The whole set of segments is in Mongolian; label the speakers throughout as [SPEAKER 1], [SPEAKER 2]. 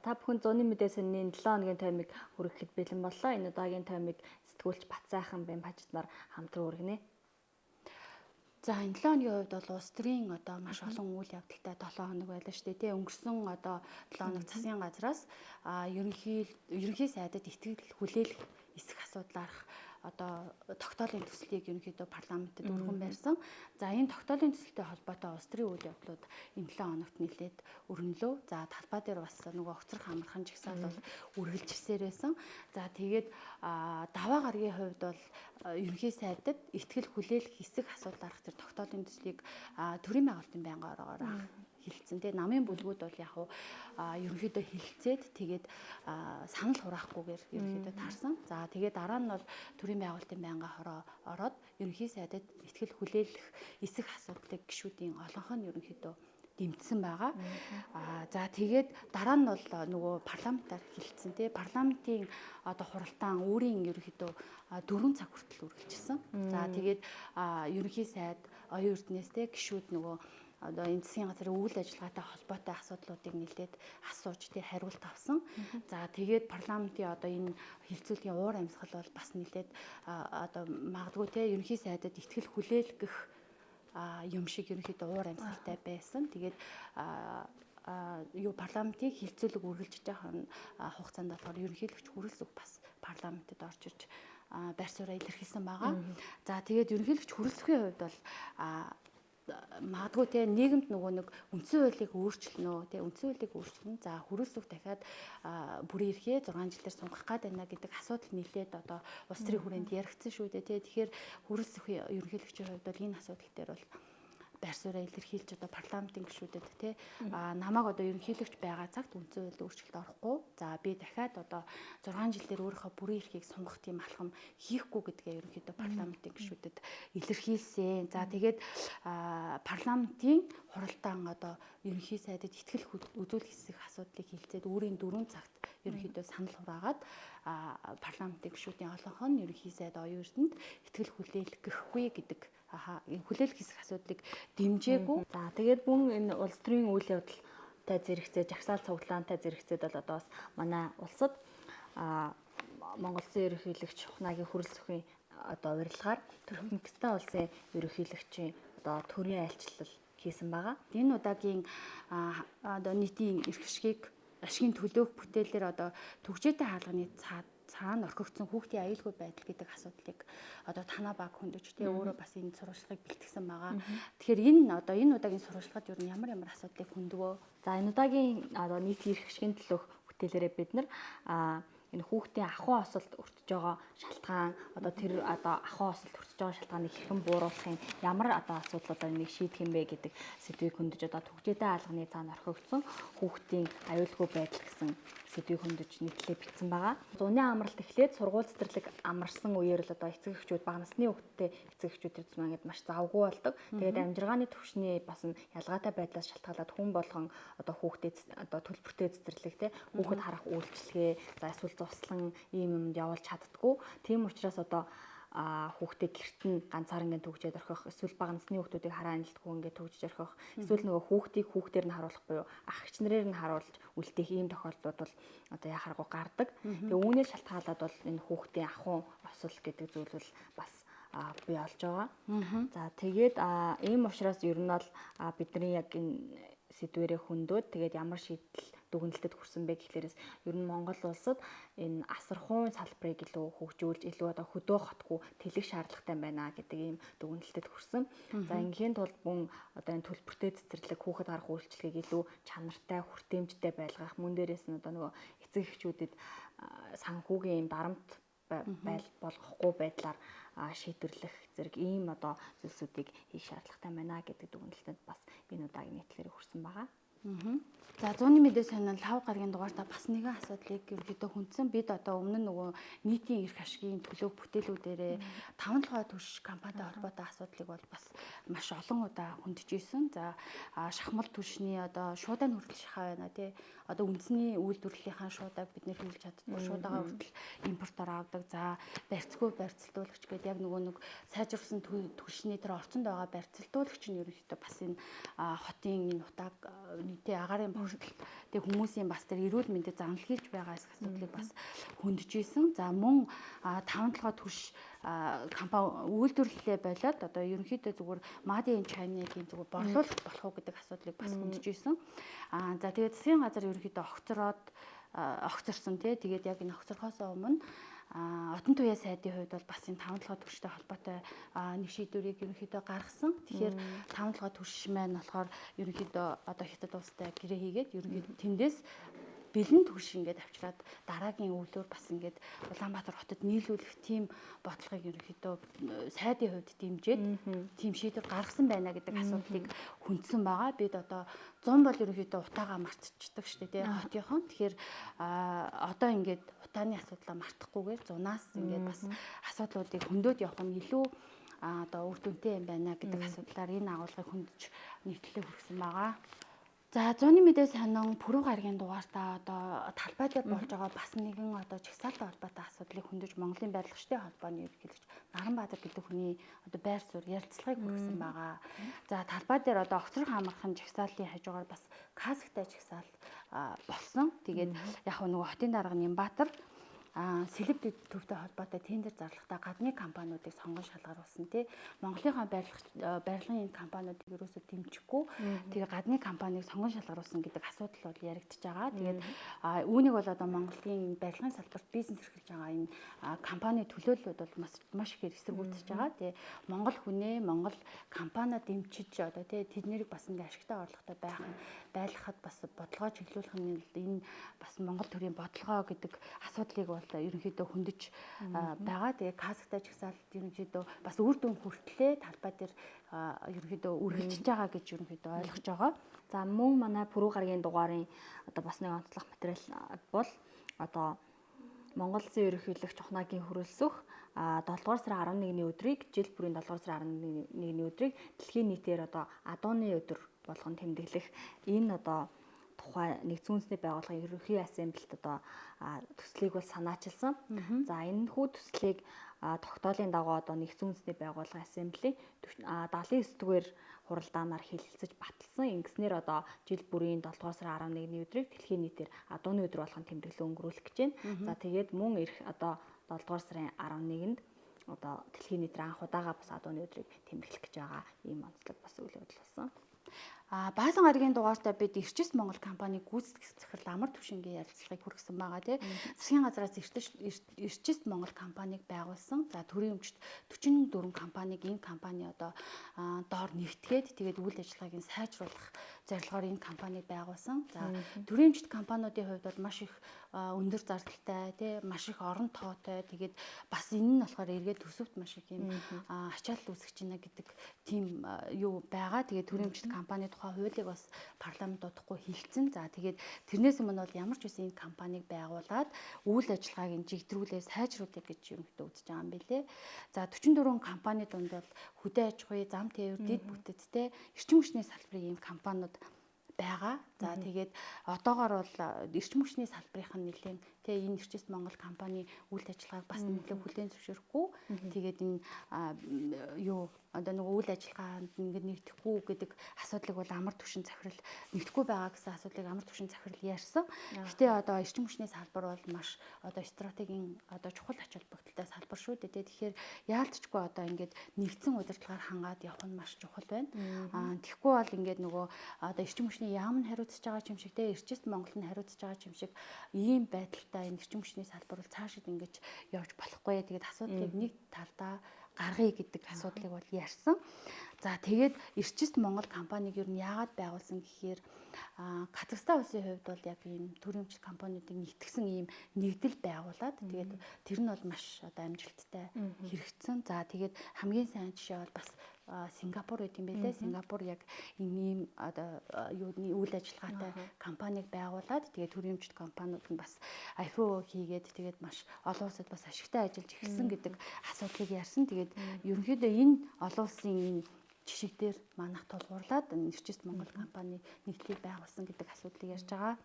[SPEAKER 1] Та бүхэн зуны мэдээ сонины 7 хоногийн таймыг хүргэхэд бэлэн боллоо. Энэ удаагийн таймыг сэтгүүлч Батсайхан бэн пажид нар хамтран хүргэнэ.
[SPEAKER 2] За энэ 7 хоногийн хувьд бол улс төрийн одоо маш олон үйл явдалтай 7 хоног байлаа шүү дээ. Тэ өнгөрсөн одоо 7 хоног засгийн газраас ерөнхий сайдад итгэл хүлээлгэх эсэх асуудлаарх одоо тогтоолын төслийг ерөнхийдөө парламентэд өргөн байрсан. За энэ тогтоолын төсөлтэй холбоотой улс төрийн үйл явдлууд энэ 7 хоногт нэлээд өрнөлөө. За талбай дээр бас нөгөө огцрох амархан жагсаал бол үргэлжилсээр байсан. За тэгээд даваа гарагийн хувьд бол ерөнхий сайдад итгэл хүлээлгэх эсэх асуудал арах тэр тогтоолын төслийг төрийн байгуулалтын байнгын ороогоор хилцэн. Тэгээ намын бүлгүүд бол яг уу ерөнхийдөө хилцээд тэгээд санал хураахгүйгээр ерөнхийдөө таарсан. За тэгээд дараа нь бол төрийн байгуулалтын байнгын хороо ороод ерөнхий сайдад итгэл хүлээлгэх эсэх асуудлыг гишүүдийн олонх нь ерөнхийдөө дэмжсэн байгаа. За тэгээд дараа нь бол нөгөө парламентаар хилцсэн тий. Парламентын одоо хуралдаан өөрийн ерөнхийдөө 4 цаг хүртэл үргэлжилсэн. За тэгээд ерөнхий сайд оюун эрдэнэс тий гишүүд нөгөө одоо энэ засгийн газрын үйл ажиллагаатай холбоотой асуудлуудыг нэлээд асууж тий хариулт авсан. За тэгээд парламентын одоо энэ хилцүүлгийн уур амьсгал бол бас нэлээд одоо магадгүй тий ерөнхий сайдад итгэл хүлээлгэх юм шиг ерөнхийдөө уур амьсгалтай байсан. Тэгээд юу парламентын хилцүүлэг үргэлжиж байгаа хугацаанд болохоор ерөнхийлөгч Хүрэлсүх бас парламентэд орж ирж байр сууриа илэрхийлсэн байгаа. За тэгээд ерөнхийлөгч Хүрэлсүхийн хувьд бол магадгүй те нийгэмд нөгөө нэг үндсэн хуулийг өөрчилнө те үндсэн хуулийг өөрчилнө. За Хүрэлсүх дахиад бүрийн эрхээ 6 жилээр сунгах гад байна гэдэг асуудал нэлээд одоо улс төрийн хүрээнд яригдсан шүү дээ те. Тэгэхээр Хүрэлсүх ерөнхийлөгчийн хувьд бол энэ асуудал дээр бол байр сууриа илэрхийлж одоо парламентын гишүүдэд те намайг одоо ерөнхийлөгч байгаа цагт үндсэн хууль өөрчлөлт орохгүй. За би дахиад одоо 6 жилээр өөрийнхөө бүрийн эрхийг сунгах тийм алхам хийхгүй гэдгээ ерөнхийдөө парламентын гишүүдэд илэрхийлсэн. За тэгээд парламентын хуралдаан одоо ерөнхий сайдад итгэл үзүүлэх хэсэг асуудлыг хилцээд өөрийн 4 цагт ерөнхийдөө санал хураагаад парламентын гишүүдийн олонх нь ерөнхий сайд оюун эрдэнэт итгэл хүлээлгэхгүй гэдэг хүлээлгэх хэсэг асуудлыг дэмжээгүй.
[SPEAKER 1] За тэгээд мөн энэ улс төрийн үйл явдалтай зэрэгцээ жагсаал цуглаантай зэрэгцээд бол одоо бас манай улсад Монгол Улсын ерөнхийлөгч Ухнаагийн Хүрэлсүхийн одоо урилгаар Туркменистан улсын ерөнхийлөгчийн одоо төрийн айлчлал хийсэн байгаа.
[SPEAKER 2] Энэ удаагийн одоо нийтийн эрх ашгийг ашигын төлөөх бүтээлээр одоо түгжээтэй хаалганы цаана орхигдсон хүүхдийн аюулгүй байдал гэдэг асуудлыг одоо танаа баг хөндөж тий өөрөө бас энэ сурвалжлагыг бэлтгэсэн байгаа. Тэгэхээр энэ одоо энэ удаагийн сурвалжлагад ер нь ямар ямар асуудлыг хөндөвөө?
[SPEAKER 1] За энэ удаагийн одоо нийт эрх ашигын төлөөх бүтээлээрээ бид нар энэ хүүхдийн ахуй осолд өртөж байгаа шалтгаан одоо тэр одоо ахуй осолд өртөж байгаа шалтгааныг хэрхэн бууруулахын ямар одоо асуудлуудаа энийг шийдэх юм бэ гэдэг сэдвийг хөндөж одоо түгжээтэй хаалганы цаана орхигдсон хүүхдийн аюулгүй байдал гэсэн сэдвийг хөндөж нийтлээ бичсэн байгаа. Зуны амралт эхлээд сургууль цэцэрлэг амарсан үеэр л одоо эцэг эхчүүд бага насны хүүхдтэй эцэг эхчүүд тэр зам ингээд маш завгүй болдог. Тэгээд амжиргааны түвшний бас нь ялгаатай байдлаас шалтгаалаад хүн болгон одоо хүүхдээ одоо төлбөртэй цэцэрлэг те хүүхэд харах үйлчилгээ за эсвэл зуслан ийм юмд явуулж чаддггүй. Тийм учраас одоо хүүхдээ гэрт нь ганцаар ингээд түгжээд орхих эсвэл бага насны хүүхдүүдийг хараа анилдаггүй ингээд түгжиж орхих эсвэл нөгөө хүүхдийг хүүхдээр нь харуулах буюу ах эгч нарээр нь харуулж үлдээх ийм тохиолдлууд бол одоо яхааргүй гардаг. Тэгээ үүнээс шалтгаалаад бол энэ хүүхдийн ахуй осол гэдэг зүйл бол бас бий болж байгаа. За тэгээд ийм учраас ер нь бол бидний яг энэ сэдвэрээ хөндөд тэгээд ямар шийдэл дүгнэлтэд хүрсэн бэ гэхлээрээс ер нь Монгол улсад энэ асархуйн салбарыг илүү хөгжүүлж илүү одоо хөдөө хотгүй тэлэх шаардлагатай байна гэдэг ийм дүгнэлтэд хүрсэн. За ингээхийн тулд мөн одоо энэ төлбөртэй цэцэрлэг хүүхэд гарах үйлчилгээг илүү чанартай, хүртээмжтэй байлгах мөн дээрээс нь одоо нөгөө эцэг эхчүүдэд санхүүгийн ийм дарамт байл болгохгүй байдлаар шийдвэрлэх зэрэг ийм одоо зүйлсүүдийг хийх шаардлагатай байна гэдэг дүгнэлтэд бас энэ удаагийн нийтлэлээр хүрсэн байгаа.
[SPEAKER 2] За зууны мэдээ сонин лав гарагийн дугаартаа бас нэгэн асуудлыг ерөнхийдөө хүндсэн. Бид одоо өмнө нь нөгөө нийтийн эрх ашигын төлөөх бүтээлүүдээрээ таван толгой түвш компанитай холбоотой асуудлыг бол бас маш олон удаа хөндөж исэн. За шахмал түвшний одоо шуудан хүртэл шахаа байна тий. Одоо үндэсний үйлдвэрлэлийнхаа шуудааг бид нэр хийлж чаддгүй, шуудагаа хүртэл импортоор авдаг. За барьцгүй барьцалдуулагч гэдэг яг нөгөө нэг сайжруулсан түвшний тэр орцонд байгаа барьцалдуулагч нь ерөнхийдөө бас энэ хотын энэ утааг тий агаарын бохирдол тэг хүмүүсийн бас тэр эрүүл мэндэд замналхийлж байгаа асуудлыг бас хөндөж исэн. За мөн таван толгой түвш компани үйлдвэрлэлээ болоод одоо ерөнхийдөө зүгээр Made in China-гийн зүгээр борлуулалт болох уу гэдэг асуудлыг бас хөндөж исэн. За тэгээд засгийн газар ерөнхийдөө огцорсон тий. Тэгээд яг энэ огцорхоос өмнө Отон туяа сайдын хувьд бол бас энэ таван толгой түвштэй холбоотой нэг шийдвэрийг ерөнхийдөө гаргасан. Тэгэхээр таван толгой түвш маань болохоор ерөнхийдөө одоо хятад улстай гэрээ хийгээд ерөнхийдөө тэндээс бэлэн түвш ингээд авчираад дараагийн өвлөөр бас ингээд Улаанбаатар хотод нийлүүлэх тийм бодлогыг ерөнхийдөө сайдын хувьд дэмжиж тийм шийдвэр гаргасан байна гэдэг асуудлыг хүндсэн байгаа. Бид одоо 100 бол ерөнхийдөө утаагаа мартчихдаг шүү дээ, хотынхон. Тэгэхээр одоо ингээд утааны асуудлаа мартахгүйгээр зунаас ингээд бас асуудлуудыг хөндөд явах нь илүү одоо үр дүнтэй юм байна гэдэг асуудлаар энэ агуулгыг хөндөж нийтлэлээ хүргэсэн байгаа. За зуны мэдээ сонин Пүрэв гарагийн дугаартаа одоо талбай дээр болж байгаа бас нэгэн одоо жагсаалтай холбоотой асуудлыг хөндөж Монголын барилгачдын холбооны ерөнхийлөгч Наранбаатар гэдэг хүний одоо байр суурь ярилцлагыг хүргэсэн байгаа. За талбай дээр одоо огцрох амархан жагсаалын хажуугаар бас касктай жагсаал болсон. Тэгээд яг нөгөө хотын дарга Нямбатар сэлэв төвтэй холбоотой тендер зарлахдаа гадны компаниудыг сонгон шалгаруулсан тий. Монголынхаа барилгын энэ компаниудыг ерөөсөө дэмжихгүй. Тэгээ гадны компанийг сонгон шалгаруулсан гэдэг асуудал бол яригдчихэж байгаа. Тэгээд үүнийг бол одоо Монголын барилгын салбарт бизнес эрхэлж байгаа энэ компани төлөөллүүд бол маш ихээр эсэргүүцэж байгаа. Тэгээ Монгол хүнээ Монгол компаниа дэмжиж одоо тий тэднэрийг бас ингээ ашигтай орлоготой байх нь байлгахад бас бодлогоо чиглүүлэх нь энэ бас Монгол төрийн бодлогоо гэдэг асуудлыг бол ерөнхийдөө хөндөж байгаа. Тэгээ касктай жагсаалт ерөнхийдөө бас үр дүн хүртлээ талбай дээр ерөнхийдөө үргэлжиж байгаа гэж ерөнхийдөө ойлгож байгаа.
[SPEAKER 1] За мөн манай Пүрэв гарагийн дугаарын одоо бас нэг онцлог материал бол одоо Монгол Улсын ерөнхийлөгч Ухнаагийн хүрэлсөх 7 дугаар сарын 11-ний өдрийг жил бүрийн 7 дугаар сарын 11-ний өдрийг дэлхийн нийтээр одоо адууны өдөр болгон тэмдэглэх энэ одоо тухай нэгдсэн үндэсний байгууллагын ерөнхий ассамблеид одоо төслийг бол санаачилсан. За энэ хүү төслийг тогтоолын дагуу одоо нэгдсэн үндэсний байгууллагын ассамблеийн 79-р хуралдаанаар хэлэлцэж баталсан. Ингэснээр одоо жил бүрийн 7 дугаар сарын 11-ний өдрийг дэлхийн нийтээр адууны өдөр болгон тэмдэглэн өнгөрүүлэх гэж байна. За тэгээд мөн ирэх одоо 7 дугаар сарын 11-нд одоо дэлхийн нийтээр анх удаага бас адууны өдрийг тэмдэглэх гэж байгаа ийм онцлог бас үйл явдал болсон.
[SPEAKER 2] Баасан гарагийн дугаартаа бид Эрчис Монгол компани гүйцэтгэх захирал Амар Төвшингийн ярилцлагыг хүргэсэн байгаа тий. Засгийн газраас Эрчис Монгол компанийг байгуулсан. За төрийн өмчт 44 компанийг энэ компани одоо доор нэгтгээд тэгээд үйл ажиллагааг нь сайжруулах зорилгоор энэ компанийг байгуулсан. За төрийн өмчт компаниудын хувьд бол маш их өндөр зардалтай тий, маш их орон тоотой. Тэгээд бас энэ нь болохоор эргээд төсөвт маш их юм ачаал үүсгэж байна гэдэг тийм юу байгаа. Тэгээд төрийн өмчт компани тухай хуулийг бас парламент удахгүй хилцэн. За тэгээд тэрнээс өмнө бол ямар ч үсэн энэ компанийг байгуулад үйл ажиллагааг нь жигдрүүлээ сайжруулъя гэж ерөнхийдөө үзэж байгаа юм билэ. За 44 компани дунд бол хөдөө аж ахуй, зам тээвэр, дэд бүтэцтэй эрчим хүчний салбарын ийм компаниуд байгаа. За тэгээд одоогоор бол эрчим хүчний салбарынх нь нэлээд тэгээ энэ Эрчис Монгол компани үйл ажиллагааг бас нэлээд хүлээн зөвшөөрөхгүй. Тэгээд энэ юу одоо нөгөө үйл ажиллагаанд ингээд нэгдэхгүй гэдэг асуудлыг бол амар түвшин захирал нэгдэхгүй байгаа гэсэн асуудлыг амар түвшин захирал ярьсан. Гэтэ одоо эрчим хүчний салбар бол маш одоо стратегийн одоо чухал ач холбогдолтой салбар шүү дээ. Тэгэхээр яалтчгүй одоо ингээд нэгдсэн удирдлагаар хангаад явах нь маш чухал байна. Тэгэхгүй бол ингээд нөгөө одоо эрчим хүчний яам нь хариуцж байгаа юм шиг те Эрчис Монгол нь хариуцж байгаа юм шиг ийм байдалтай энэ эрчим хүчний салбар бол цаашид ингэж явж болохгүй. Тэгээд асуудлыг нэг талдаа гаргая гэдэг асуудлыг бол ярьсан. За тэгээд Эрчис Монгол компанийг ер нь яагаад байгуулсан гэхээр Казахстан улсын хувьд бол яг ийм төрийн өмчт компаниудыг нэгтгсэн ийм нэгдэл байгуулад тэгээд тэр нь бол маш одоо амжилттай хэрэгжсэн. За тэгээд хамгийн сайн жишээ бол бас Сингапур байт юм байлээ. Сингапур яг ийм одоо юуны үйл ажиллагаатай компанийг байгуулад тэгээд төрийн өмчт компаниуд нь бас IPO хийгээд тэгээд маш олон улсад бас ашигтай ажиллаж эхэлсэн гэдэг асуудлыг ярьсан. Тэгээд ерөнхийдөө энэ олон улсын энэ жишг дээр манайх тулгуурлаад Эрчис Монгол компани нэгдлийг байгуулсан гэдэг асуудлыг ярьж байгаа.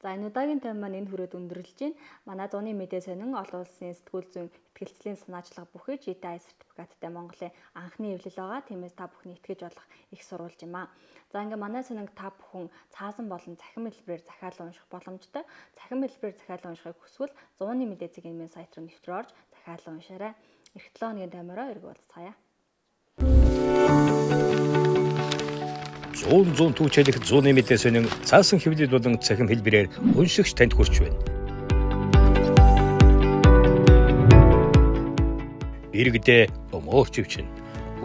[SPEAKER 1] За, энэ удаагийн тойм маань энэ хүрээд өндөрлөж байна. Манай зуны мэдээ сонин олон улсын сэтгүүл зүйн итгэлцлийн санаачлага бүхий GTI сертификаттай Монголын анхны эвлэл байгаа. Тиймээс та бүхний итгэж болох их сурвалж юм аа. За, ингээ манай сонинг та бүхэн цаасан болон цахим хэлбэрээр захиалан унших боломжтой. Цахим хэлбэрээр захиалан уншихыг хүсвэл зуны мэдээ цэг нэмийн сайт руу нэвтрээ орж захиалан уншаарай. Эх 7 хоногийн тоймороо эрг уулзцаая.
[SPEAKER 3] 100 100 түүчэлэх зууны мэдээ сонин цаасан хэвлэл болон цахим хэлбэрээр уншигч танд хүрч байна. Иргэдээ өмөөрч өвчин.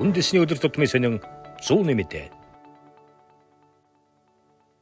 [SPEAKER 3] Үндэсний өдөр тутмын сонин зууны мэдээ.